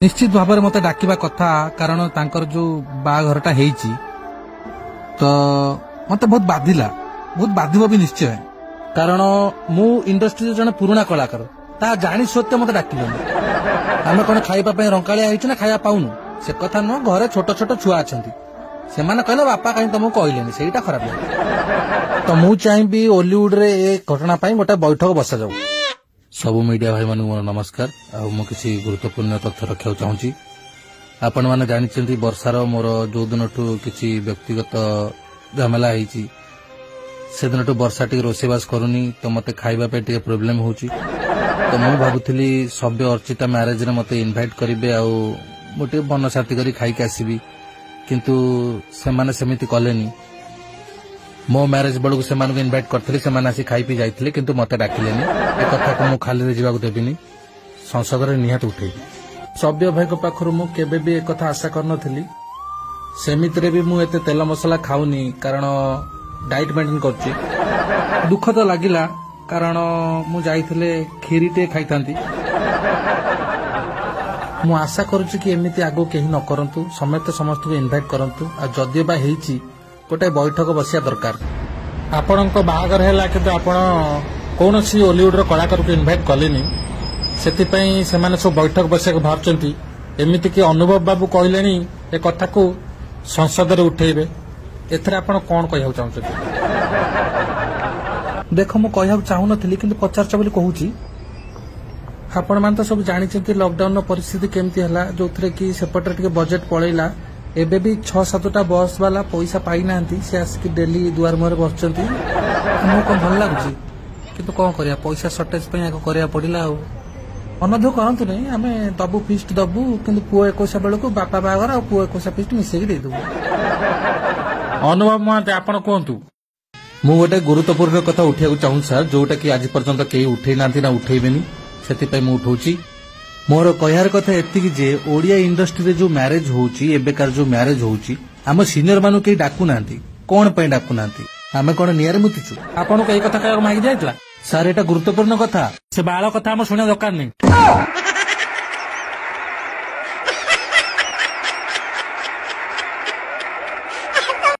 ନିଶ୍ଚିତ ଭାବରେ ମୋତେ ଡାକିବା କଥା, କାରଣ ତାଙ୍କର ଯୋଉ ବାହାଘରଟା ହେଇଛି ତ ମତେ ବହୁତ ବାଧିଲା, ବହୁତ ବାଧିବ ବି ନିଶ୍ଚୟ। କାରଣ ମୁଁ ଇଣ୍ଡଷ୍ଟ୍ରିରେ ଜଣେ ପୁରୁଣା କଳାକାର, ତାହା ଜାଣି ସତ୍ତ୍ୱେ ମତେ ଡାକିଲେନି। ଆମେ କଣ ଖାଇବା ପାଇଁ ରଙ୍କାଳିଆ ହେଇଛୁ ନା ଖାଇବା ପାଉନୁ? ସେ କଥା ନୁହଁ, ଘରେ ଛୋଟ ଛୋଟ ଛୁଆ ଅଛନ୍ତି, ସେମାନେ କହିଲେ ବାପା କାହିଁ ତମକୁ କହିଲେନି, ସେଇଟା ଖରାପ ଲାଗେ। ତ ମୁଁ ଚାହିଁବି ଓଲିଉଡରେ ଏ ଘଟଣା ପାଇଁ ଗୋଟେ ବୈଠକ ବସାଯାଉ। ସବୁ ମିଡିଆ ଭାଇମାନଙ୍କୁ ମୋର ନମସ୍କାର। ଆଉ ମୁଁ କିଛି ଗୁରୁତ୍ୱପୂର୍ଣ୍ଣ ତଥ୍ୟ ରଖିବାକୁ ଚାହୁଁଛି। ଆପଣମାନେ ଜାଣିଛନ୍ତି ବର୍ଷାର ମୋର ଯୋଉ ଦିନଠୁ କିଛି ବ୍ୟକ୍ତିଗତ ଝାମେଲା ହେଇଛି, ସେଦିନଠୁ ବର୍ଷା ଟିକେ ରୋଷେଇବାସ କରୁନି, ତ ମତେ ଖାଇବା ପାଇଁ ଟିକେ ପ୍ରୋବ୍ଲେମ ହଉଛି। ତ ମୁଁ ଭାବୁଥିଲି ସବ୍ୟ ଅର୍ଚ୍ଚିତା ମ୍ୟାରେଜରେ ମତେ ଇନଭାଇଟ୍ କରିବେ ଆଉ ମୁଁ ଟିକେ ମନଶାନ୍ତି କରି ଖାଇକି ଆସିବି, କିନ୍ତୁ ସେମାନେ ସେମିତି କଲେନି। ମୋ ମ୍ୟାରେଜ ବେଳକୁ ସେମାନଙ୍କୁ ଇନଭାଇଟ୍ କରିଥିଲି, ସେମାନେ ଆସି ଖାଇ ପିଇ ଯାଇଥିଲେ, କିନ୍ତୁ ମତେ ଡାକିଲେନି। ଏ କଥାକୁ ମୁଁ ଖାଲିରେ ଯିବାକୁ ଦେବିନି, ସଂସଦରେ ନିହାତି ଉଠେଇବି। ସବ୍ୟ ଭାଇଙ୍କ ପାଖରୁ ମୁଁ କେବେ ବି ଏକଥା ଆଶା କରିନଥିଲି। ସେମିତିରେ ବି ମୁଁ ଏତେ ତେଲ ମସଲା ଖାଉନି, କାରଣ ଡାଇଟ୍ ମେଣ୍ଟେନ୍ କରୁଛି। ଦୁଃଖ ତ ଲାଗିଲା, କାରଣ ମୁଁ ଯାଇଥିଲେ କ୍ଷୀରି ଟିକେ ଖାଇଥାନ୍ତି। ମୁଁ ଆଶା କରୁଛି କି ଏମିତି ଆଗକୁ କେହି ନ କରନ୍ତୁ, ସମସ୍ତେ ସମସ୍ତଙ୍କୁ ଇନଭାଇଟ୍ କରନ୍ତୁ। ଆଉ ଯଦିଓ ବା ହେଇଛି, ଗୋଟେ ବୈଠକ ବସିବା ଦରକାର। ଆପଣଙ୍କ ବାହାଘର ହେଲା, କିନ୍ତୁ ଆପଣ କୌଣସି ଓଲିଉଡର କଳାକାରକୁ ଇନଭାଇଟ୍ କଲେନି, ସେଥିପାଇଁ ସେମାନେ ସବୁ ବୈଠକ ବସିବାକୁ ବାହାରୁଛନ୍ତି। ଏମିତିକି ଅନୁଭବ ବାବୁ କହିଲେଣି ଏ କଥାକୁ ସଂସଦରେ ଉଠେଇବେ। ଏଥିରେ ଆପଣ କଣ କହିବାକୁ ଚାହୁଁଛନ୍ତି? ଦେଖ, ମୁଁ କହିବାକୁ ଚାହୁଁନଥିଲି, କିନ୍ତୁ ପଚାରୁଛ ବୋଲି କହୁଛି। ଆପଣମାନେ ତ ସବୁ ଜାଣିଛନ୍ତି ଲକଡାଉନର ପରିସ୍ଥିତି କେମିତି ହେଲା, ଯୋଉଥିରେ କି ସେପଟରେ ଟିକେ ବଜେଟ୍ ପଳେଇଲା। ଏବେ ବି 6 7ଟା ବସ୍ ବାଲା ପଇସା ପାଇନାହାନ୍ତି, ସେ ଆସିକି ଡେଲି ଦୁଆର ମୁହଁରେ ବସୁଛନ୍ତି। ଆମକୁ କଣ ଭଲ ଲାଗୁଛି? କିନ୍ତୁ କଣ କରିବା, ପଇସା ସର୍ଟେଜ ପାଇଁ ଆଗ କରିବାକୁ ପଡିଲା। ଆଉ ମନଦୁଃଖ କରନ୍ତୁ ନାହିଁ, ଆମେ ଦବୁ, ଫିଷ୍ଟ ଦବୁ, କିନ୍ତୁ ପୁଅ ଏକୋଇଶା ବେଳକୁ ବାପା ବାହାଘର ଆଉ ପୁଅ ଏକୋଇଶା ଫିଷ୍ଟ ମିଶେଇକି ଦେଇଦବୁ। ଅନୁଭବ ମହାନ୍ତି, ଆପଣ କୁହନ୍ତୁ। ମୁଁ ଗୋଟେ ଗୁରୁତ୍ୱପୂର୍ଣ୍ଣ କଥା ଉଠେଇବାକୁ ଚାହୁଁଛି ସାର୍, ଯୋଉଟା କି ଆଜି ପର୍ଯ୍ୟନ୍ତ କେହି ଉଠେଇ ନାହାନ୍ତି ନା ଉଠେଇବେନି, ସେଥିପାଇଁ ମୁଁ ଉଠଉଛି। ମୋର କହିବାର କଥା ଏତିକି ଯେ ଓଡିଆ ଇଣ୍ଡଷ୍ଟ୍ରିରେ ଯୋଉ ମ୍ୟାରେଜ ହଉଛି, ଏବେକାର ଯୋଉ ମ୍ୟାରେଜ ହଉଛି, ଆମ ସିନିୟର ମାନଙ୍କୁ କେହି ଡାକୁନାହାନ୍ତି। କଣ ପାଇଁ ଡାକୁନାହାନ୍ତି? ଆମେ କଣ ନିଆଁରେ ମୁତିଛୁ? ଆପଣଙ୍କୁ ଏଇ କଥା କହିବାକୁ ମାଗି ଯାଇଥିଲା? ସାର୍, ଏଇଟା ଗୁରୁତ୍ୱପୂର୍ଣ୍ଣ କଥା। ସେ ବାଳ କଥା ଆମ ଶୁଣିବା ଦରକାର ନାହିଁ।